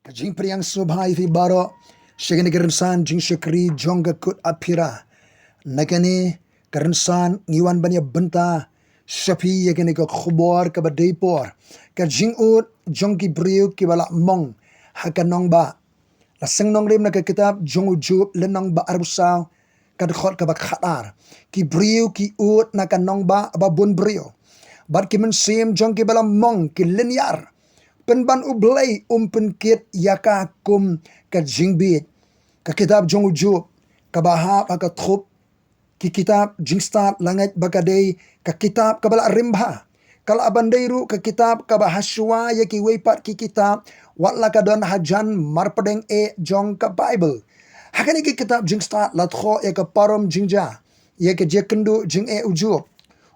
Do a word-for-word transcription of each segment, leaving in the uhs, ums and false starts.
Ka jingpyrshang sngewbha ïa phi baroh sha kane ka rynsan jingshakri jong ka Kut Aphira. Na kane ka rynsan ngi wan ban ïa bynta sha phi ïa kane ka khubor kaba dei por, ka jingud jong ki briew kiba la mong ha ka nongbah. La seng nongrim na ka kitab jong u Job lynnong ba arphew saw, ka dkhot kaba khatar. Ki briew ki ud na ka nongbah ba bun briew, bad ki mynsiem jong kiba la mong ki lynñiar. Pynban U Blei um pynkit ïa ka kum ka jingbieit. Ka kitab jong u Job kaba hap ha ka thup ki kitab jingstad la ngeit ba ka dei ka kitab kaba la rim bha. Ka lah ban dei ruh ka kitab kaba hashwa ïa kiwei pat ki kitab, wat la ka don hajan marpdeng eh jong ka Baibl. Ha kane ka kitab jingstad la thoh ïa ka parom jingjia, ïa ka jingkynduh jingeh u Job.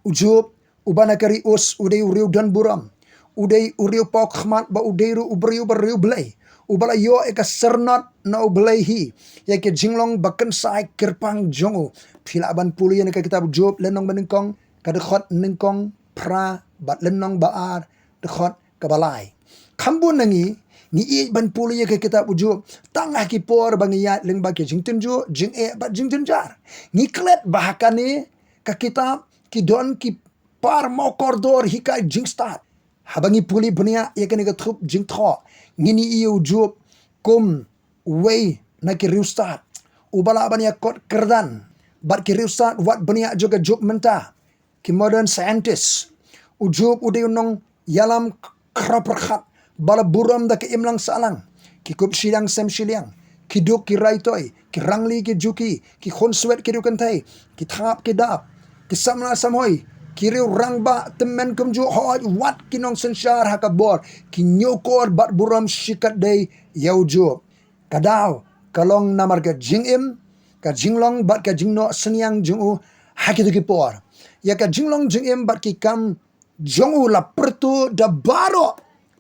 U Job uba na ka ri Us u dei u riew don burom, u dei u riew paw khmat, bad u dei ruh u briew ba riew Blei, uba la ïoh ïa ka syrnod na U Blei hi ïa ka jinglong ba kynsai kyrpang jong u. Phi lah ban pule ïa na ka kitab u Job lynnong ba nyngkong, ka dkhot nyngkong, phra, bad lynnong ba ar, dkhot kaba lai. Kham bun na ngi, ngi ïeit ban pule ïa ka kitab u Job tang ha ki por ba ngi ïaid lyngba ki jingtynjuh jingeh bad jingjynjar. Ngi klet ba ha kane ka kitab ki don ki par mawkordor hikai jingstad. Haba ngi pule bniah ïa kane ka thup jingthoh, ngin ïohi ïa u Job kum uwei na ki riewstad uba lah ban ïakot kyrdan bad ki riewstad wad bniah jong ka juk mynta, ki modern scientist. U Job u dei u nongïalam khraw pyrkhat ba la burom da ka imlang sahlang. Ki kup shiliang sem shiliang, ki duk ki raitoi, ki rangli ki juki, ki khun swet ki riew kynthei, ki thap ki dap, ki samla samhoi, ki riew rangbah tymmen kumjuh, hooid wat ki nongsynshar ha ka bor, ki ñiewkor bad burom shikatdei ïa u Job. Ka daw ka long namar ka jingim, ka jinglong bad ka jingnoh synñiang jong u ha kito ki por. Ïa ka jinglong jingim bad ki kam jong u la pyrto da baroh.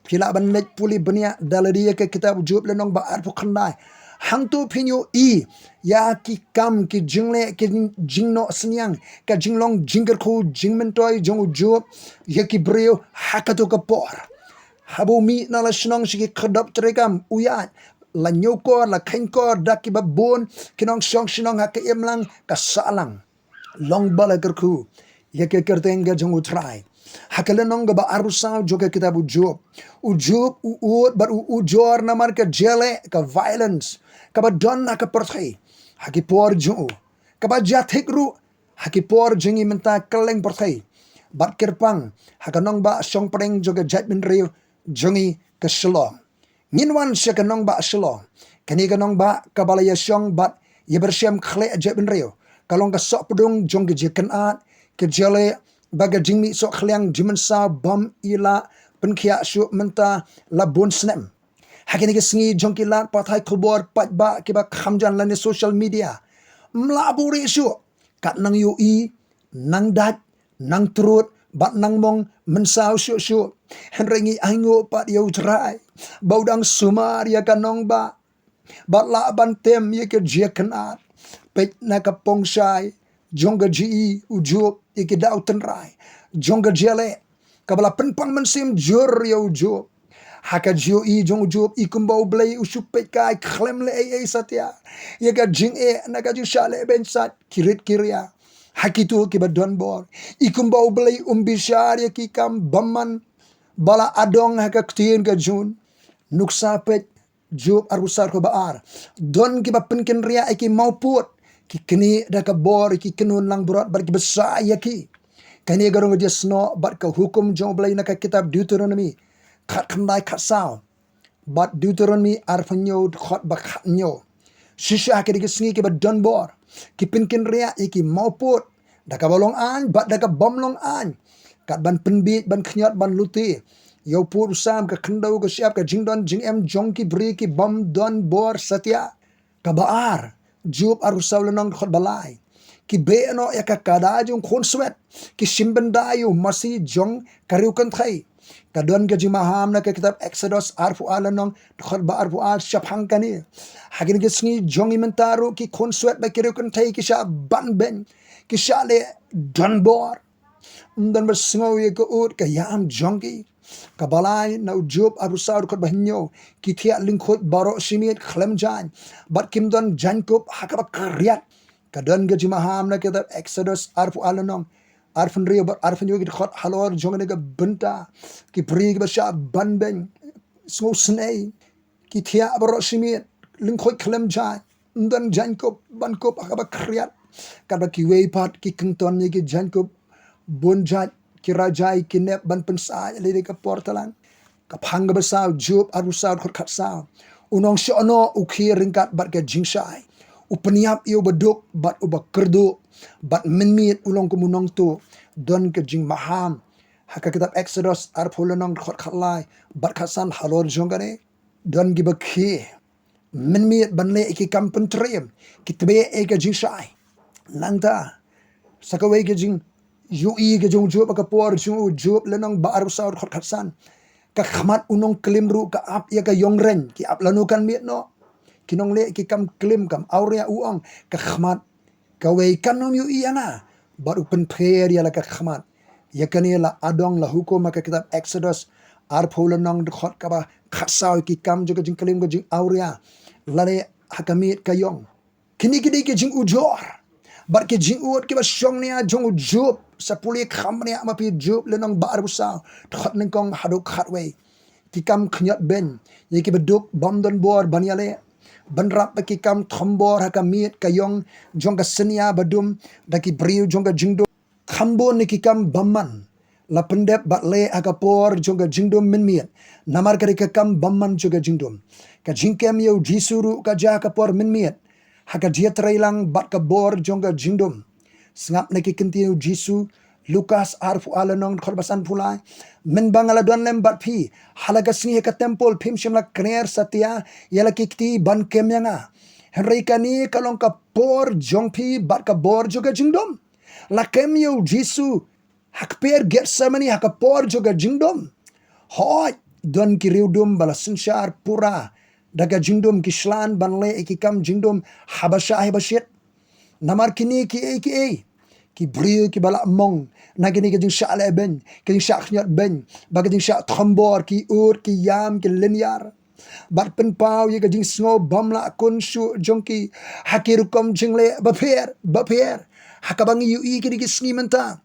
Phi lah ban leit pule bniah da lade ïa ka kitab u Job lynnong ba arphew khyndai. Hangto phin ïohi ïa ki kam ki jingleh ki jingnoh synñiang, ka jinglong jingkyrkhu jingmyntoi jong u Job ïa ki briew ha kato ka por. Haba u mih na la shnong sha ki khyrdop treikam, u ïaid la ñiewkor la kheiñkor da kiba bun ki nongshong shnong ha ka imlang ka sahlang. Long ba la kyrkhu ïa ka kyrteng ka jong u Trai. Ha ka lynnong kaba arphew saw jong ka kitab u Job, u Job u ud bad u ujor namar ka jingïaleh, ka violence kaba don ha ka pyrthei ha ki por jong u, kaba jia thik ruh ha ki por jong ngi mynta kylleng pyrthei, bad kyrpang ha ka nongbah shongpdeng jong ka jaitbynriew jong ngi ka Shillong. Ngin wan sha ka nongbah Shillong. Kane ka nongbah kaba la ïashong bad ïapyrshah khleh jaitbynriew, ka long ka sohpdung jong ka jingkynad, ka jingïaleh bad ka jingmih sohkhliang jingmynsaw bym i la pynkhiah shuh mynta la bun snem. Ha kine ki sngi jong ki lad pathai khubor paidbah kiba kham jan lane social media, ym lah buhrieh shuh, kat nang ïohi, nang dait, nang trud bad nang mong mynsaw shuh shuh. Hynrei ngi ainguh pat ïa u Trai ba u dang sumar ïa ka nongbah bad lah ban tem ïa ka jingkynad. Peit na ka pongshai jong ka jingïohi u Job ïa ki daw tynrai jong ka jingïaleh kaba la pynpang mynsiem jur ïa u Job. Ha ka jingïohi jong u Job i kumba U Blei u shu peit kai khlem leh ei ei satia ïa ka jingeh na ka jingshah leh beiñ sat ki rit ki ria ha kito kiba don bor. I kumba U Blei um bishar ïa ki kam bymman ba la adong ha ka ktien ka jun. Nuksa peit Job arphew saw dkhot ba ar. Don kiba pynkynriah ïa ki mawpud, ki knieh da ka bor ïa ki kynhun langbrot bad kiba sah ïa ki. Kane ka rong ka jingsnoh bad ka hukum jong U Blei na ka kitab Deuteronomi khatkhyndai khatsaw bad Deuteronomi arphew hynñiew dkhot ba khathynñiew. Shisha ha kine ki sngi kiba don bor, ki pynkynriah ïa ki mawpud da kaba long aiñ bad da kaba ym long aiñ, kat ban pynbiej, ban khñiot, ban lute ïa u pud u sam, ka khyndew, ka shyiap, ka jingdon jingem jong ki briew ki bym don bor satia. Kaba ar, Job arphew saw lynnong dkhot ba lai. Ki beh noh ïa ka kada jong u khunswet, ki shim bynda ïa u masi jong ka riewkynthei. Ka don ka jingmaham na ka kitab Exodus arphew ar lynnong dkhot ba arphew ar shaphang kane. Ha kine ki sngi jong ngi mynta ruh ki khunswet bad ki riewkynthei ki shah ban beiñ, ki shah leh donbor. Ym don ba sngew ïa ka ud ka ïam jong ki. Kaba lai, na u Job arphew saw dkhot ba hynñiew, ki thiah lyngkhuid baroh shimiet khlem jaiñ, bad kim don jaiñkup ha kaba khriat. Ka don ka jingmaham na ka kitab Exodus arphew ar lynnong arphew hynriew bad arphew hynñiew, ki dkhot halor jong kane ka bynta ki briew kiba shah ban beiñ, sngewsynei, ki thiah baroh shimiet, lyngkhuid khlem jaiñ, ym don jaiñkup ban kup ha kaba khriat. Katba kiwei pat ki kyngton ïa ki jaiñkup bun jait, ki rajai ki nep ban pynsah lei lei ka por tlang. Ka phang kaba saw, Job arphew saw dkhot khatsaw. U nongshah noh u khie ryngkat bad ka jingshai, u pynïap ïa uba duk bad uba kyrduh, bad mynmiet u long kum u nongtuh. Don ka jingmaham ha ka kitab Exodus arphew lynnong dkhot khatlai bad khatsan halor jong kane. Don kiba khie mynmiet ban leh ïa ki kam pyntriem, ki tbeh ïa ka jingshai. Nangta, sa kawei ka jingïohi ka jong u Job ha ka por jong u, Job lynnong ba arphew saw dkhot khatsan. Ka khmat u nongklim ruh ka ap ïa ka ïong reiñ, ki ap lano kan miet noh. Ki nongleh ki kam klim, kam awria, u ong, ka khmat kawei kan ym ïohi ïa nga, bad u pynpher ïa la ka khmat. Ïa kane la adong, la hukum ha ka kitab Exodus arphew lynnong dkhot kaba khatsaw, ki kam jong ka jingklim, ka jingawria, la leh ha ka miet ka ïong. Kine ki dei ki jingujor bad ki jingud kiba shong nia jong u Job. Sa pule kham nia ma phi, Job lynnong ba arphew saw dkhot nyngkong haduh khatwei. Ki kam khñiot beiñ ïa kiba duk bym don bor ban ïaleh, bynrap bad ki kam thombor ha ka miet ka ïong jong ka synñia ba dum da ki briew jong ka jingdum. Kham bun na ki kam bymman la pyndep bad leh ha ka por jong ka jingdum mynmiet, namar ka dei ka kam bymman jong ka jingdum. Ka jingkem ïa u Jisu ruh ka jia ha ka por mynmiet, ha ka jingtreilang bad ka bor jong ka jingdum. Sngap na ki ktien u Jisu, Lukas arphew ar lynnong dkhot ba sanphew lai. Mynba nga la don lem bad phi ha la ka sngi ha ka templ, phim shym la kner satia ïa la ki kti ban kem ïa nga. Hynrei kane ka long ka por jong phi bad ka bor jong ka jingdum. La kem ïa u Jisu ha kper Gethsemane ha ka por jong ka jingdum. Hooid, don ki riewdum ba la synshar pura da ka jingdum, ki shlur ban leh ïa ki kam jingdum haba shah haba shit. Namar kine kiei kiei, ki briew kiba la mong na kine ki jingshah leh beiñ, ki jingshah khñiot beiñ, bad ki jingshah thombor, ki ud, ki ïam, ki lynñiar, bad pynpaw ïa ka jingsngew bym lah kun shuh jong ki ha ki rukom jingleh bapher bapher, ha kaba ngi ïohi kine ki sngi mynta.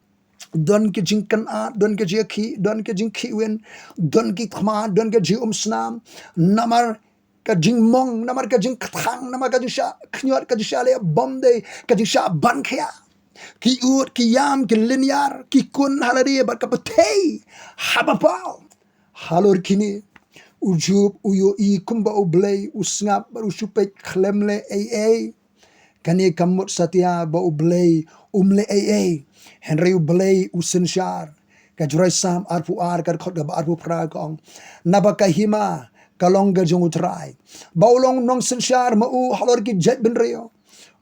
Don ki jingkynad, don ki jingkhih, don ki jingkhihwin, don ki khmat, don ki jingumsnam. Namar ka jingmong, namar ka jingkthang, namar ka jingshah khñiot, ka jingshah leh bymdei, ka jingshah ban khia. Ki ud, ki ïam, ki lynñiar, ki kun ha lade bad ka pyrthei haba paw. Halor kine, u Job u ïohi kumba U Blei u sngap bad u shu peit khlem leh ei ei. Kane kam mut satia ba U Blei um leh ei ei. Hynrei U Blei u synshar. Ka Jrai Salm arphew ar, ka dkhot kaba arphew phra ka ong, naba ka hima ka long ka jong U Trai, ba u long nongsynshar ma u halor ki jaitbynriew.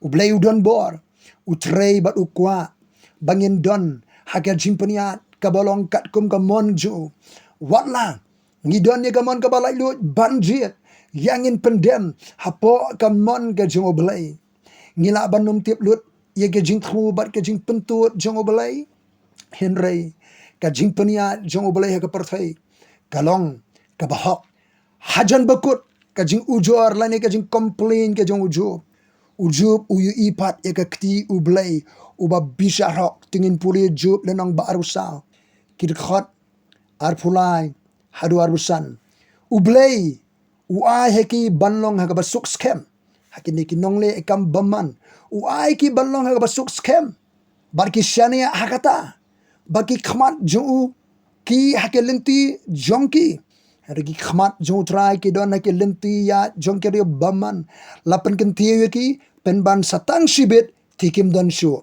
U Blei u don bor, u trei bad u kwah ba ngin don ha ka jingpynïaid kaba long katkum ka mon jong u. Watla ngi don ïa ka mon kaba laitluid ban jied, ïa ngin pyndem hapoh ka mon ka jong U Blei. Ngi lah ban ym tip lut ïa ka jingthmu bad ka jingpyntud jong U Blei. Hynrei ka jingpynïaid jong U Blei ha ka pyrthei ka long kaba hok. Hajan ba kut ka jingujor lane ka jingcomplain ka jong u Job, u Job u ïohi pat ïa ka kti U Blei uba bishar hok. Te ngin pule Job lynnong ba arphew saw, ki dkhot arphew lai haduh arphew san. U Blei u ai ha ki ban long ha kaba suk skhem. Ha kine ki nongleh kam bymman, u ai ki ban long ha kaba suk skhem. Bad ki shaniah ha kata, ba ki khmat jong u ki ha ki lynti jong ki. Hynrei ki khmat jong U Trai ki don ha ki lynti ïa jong ki riew bymman. La pynkyntiew ïa ki pynban sa tang shibit, te kim don shuh.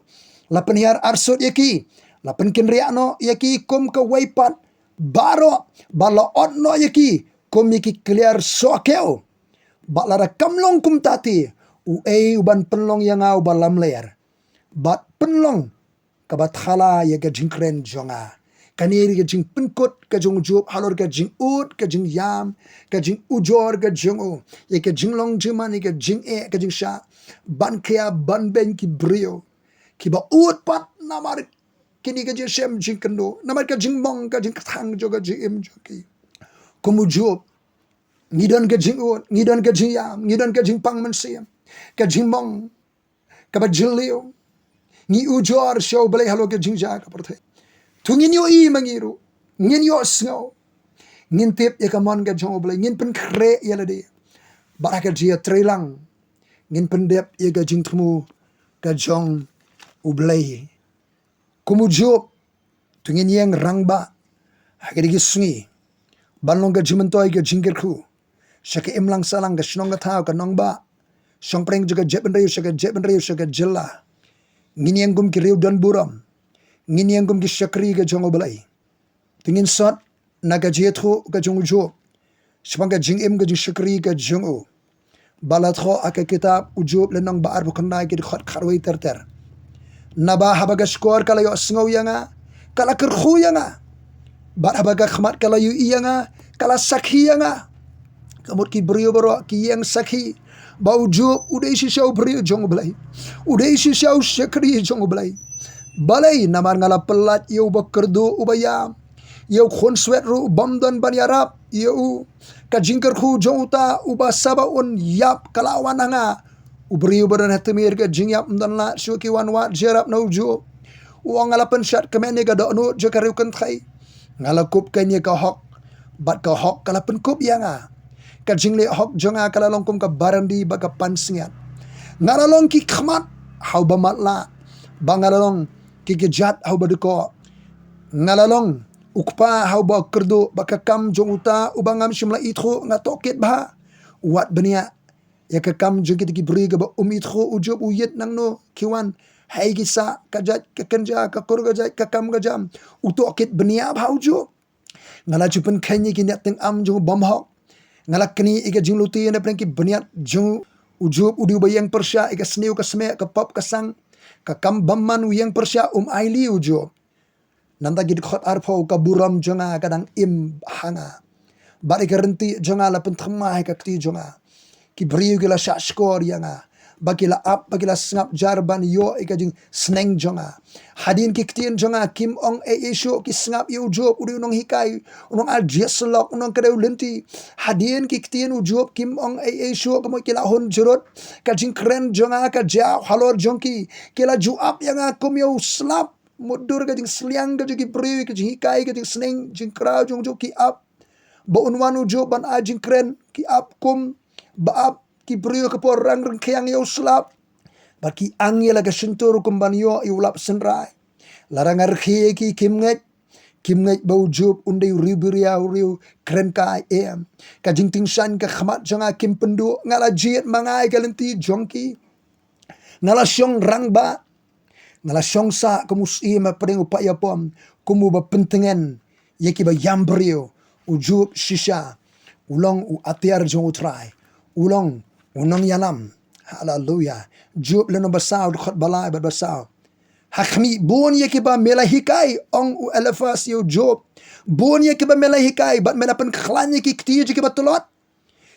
La pynhiar arsut ïa ki, la pynkynriah noh ïa ki kum kawei pat baroh, bad la ot noh ïa ki kum ïa ki kliar sohkiew. Bad lada kam long kumta te, uei u ban pynlong ïa nga uba lamler? Bad pynlong kaba thala ïa ka jingkren jong nga. Kane ka jingpynkut ka jong u Job halor ka jingud, ka jingïam, ka jingujor ka jong u, ïa ka jinglong jingman, ïa ka jingeh, ka jingshah ban khia ban beiñ ki briew kiba ud pat namar kine ka jingshem jingkynnoh, namar ka jingmong, ka jingkthang jong ka jingim jong ki. Kum u Job, ngi don ka jingud, ngi don ka jingïam, ngi don ka jingpang mynsiem, ka jingmong kaba jylliew. Ngi ujor sha U Blei halor ka jingjia ka pyrthei. To ngin ïohi ma ngi ruh, ngin ïohsngew, ngin tip ïa ka mon ka jong U Blei, ngin pynkhreh ïa lade. Bad ha ka jingïatreilang, ngin pyndep ïa ka jingthmu ka jong U Blei. Kum u Job, to ngin ïeng rangbah ha kine ki sngi, ban long ka jingmyntoi ka jingkyrkhu sha ka imlang sahlang, ka shnong ka thaw, ka nongbah, shongpdeng jong ka jaitbynriew sha ka jaitbynriew, sha ka jylla. Ngin ïeng kum ki riew don burom, ngin ïeng kum ki shakri ka jong U Blei. To ngin sot na ka jingïathuh ka jong u Job shaphang ka jingim ka jingshakri ka jong u. Ba la thoh ha ka kitab u Job lynnong ba arphew khyndai, ki dkhot khatwei ter ter. Naba haba ka shkor ka la ïohsngew ïa nga, ka la kyrkhu ïa nga. Bad haba ka khmat ka la ïohi ïa nga, ka la sakhi ïa nga. Ka mut ki briew baroh ki ïeng sakhi ba u Job u dei shisha u briew jong U Blei, u dei shisha u shakri jong U Blei. Balei? Namar nga la pyllait ïa uba kyrduh, uba ïam, ïa u khunswet ruh u bym don ban ïarap ïa u. Ka jingkyrkhu jong uta uba saba un ïap ka la wan ha nga. U briew ba don ha tmier ka jingïap, ym don lad shuh ki wan wad jingïarap na u Job. U ong, nga la pynshad kmen ïa ka dohnud jong ka riew kynthei, nga la kup keiñ ïa ka hok, bad ka hok ka la pynkup ïa nga. Ka jingleh hok jong nga ka la long kum ka barandi bad ka pansngiat. Nga la long ki khmat ha uba matlah, bad nga la long ki kjat ha uba dkoh. Nga la long u kpa ha uba kyrduh, bad ka kam jong uta uba ngam shym la ithuh nga tohkit bha. Wat bniah ïa ka kam jong kita ki briew kiba um ithuh. U Job u ïit nangno ki wan, hei ki sah, ka jait ka kynja, ka kur ka jait, ka kam ka jam. U tohkit bniah bha u Job. Nga la ju pynkheiñ ïa ki niat tyngam jong u bymhok. Nga la knieh ïa ka jinglute napdeng ki bniat jong u. U Job u dei uba ïeng pyrshah ïa ka sniew ka smeh, ka pop ka sang, ka kam bymman, u ïeng pyrshah, um ailad u Job. Nangta ki dkhot arphew, ka burom jong nga ka dang im ha nga, bad ïa ka ryntieh jong nga la pynthymmai ha ka kti jong nga. Ki briew ki la shah shkor ïa nga, ba ki la ap, ba ki la sngap jar ban ïoh ïa ka jingsneng jong nga. Hadien ki ktien jong nga kim ong ei ei shuh, ki sngap ïa u Job, u dei u nonghikai, u nongajied syllok, u nongkdew lynti. Hadien ki ktien u Job kim ong ei ei shuh, ka mut ki la hun jrut. Ka jingkren jong nga ka jaw halor jong ki, ki la ju ap ïa nga kum ïa u slap. Mutdur ka jingsliang ka jong ki briew, ka jinghikai, ka jingsneng jingkraw jong u Job, ki ap ba un wan u Job ban ai jingkren, ki ap kum ba ap ki briew ka por rang ryngkhiang ïa u slap. Bad ki ang ïa la ka shyntur kum ban ïoh ïa u lap synrai. Lada nga rkhie ïa ki, kim ngeit, kim ngeit ba u Job un dei u riewbiria, u riew kren kai, em. Ka jingtyngshaiñ ka khmat jong nga kim pynduh, nga la jied ma nga ïa ka lynti jong ki. Nga la shong rangbah, nga la shong sah kum u syiem hapdeng u paid ïapom, kum uba pyntngen ïa kiba ïam briew. U Job shisha u long u atiar jong u Trai, u long u nongïalam. Haleluya. Job lynnong ba saw, dkhot ba lai bad ba saw. Ha khmih, bun ïa kiba me la hikai, ong u Eliphas ïa u Job. Bun ïa kiba me la hikai, bad me la pynkhlaiñ ïa ki kti jong kiba tlot.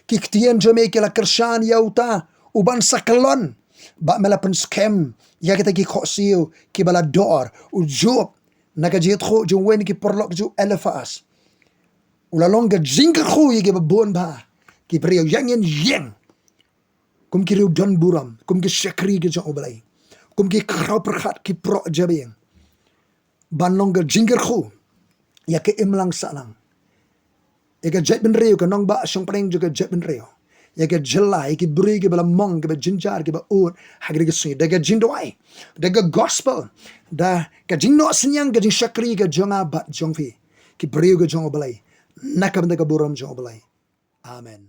Ki ktien jong me ki la kyrshan ïa uta uban sa kyllon, bad me la pynskhem ïa kita ki khohsiew kiba la dor. U Job, na ka jingïathuh jong uwei na ki paralok jong u Eliphas, u la long ka jingkyrkhu ïa kiba bun bha. Ki briew, ïa ngin ïeng kum ki riew don burom, kum ki shakri ki jong U Blei, kum ki khraw pyrkhat, ki paralok jabieng, ban long ka jingkyrkhu ïa ka imlang sahlang, ïa ka jaitbynriew, ka nongbah shongpdeng jong ka jaitbynriew, ïa ka jylla, ïa ki briew kiba la mong, kiba jynjar, kiba ud ha kine ki sngi, da ka jingduwai, da ka gospel, da ka jingnoh synñiang, ka jingshakri ka jong nga bad jong phi, ki briew ka jong U Blei, na ka bynta ka burom jong U Blei. Amen.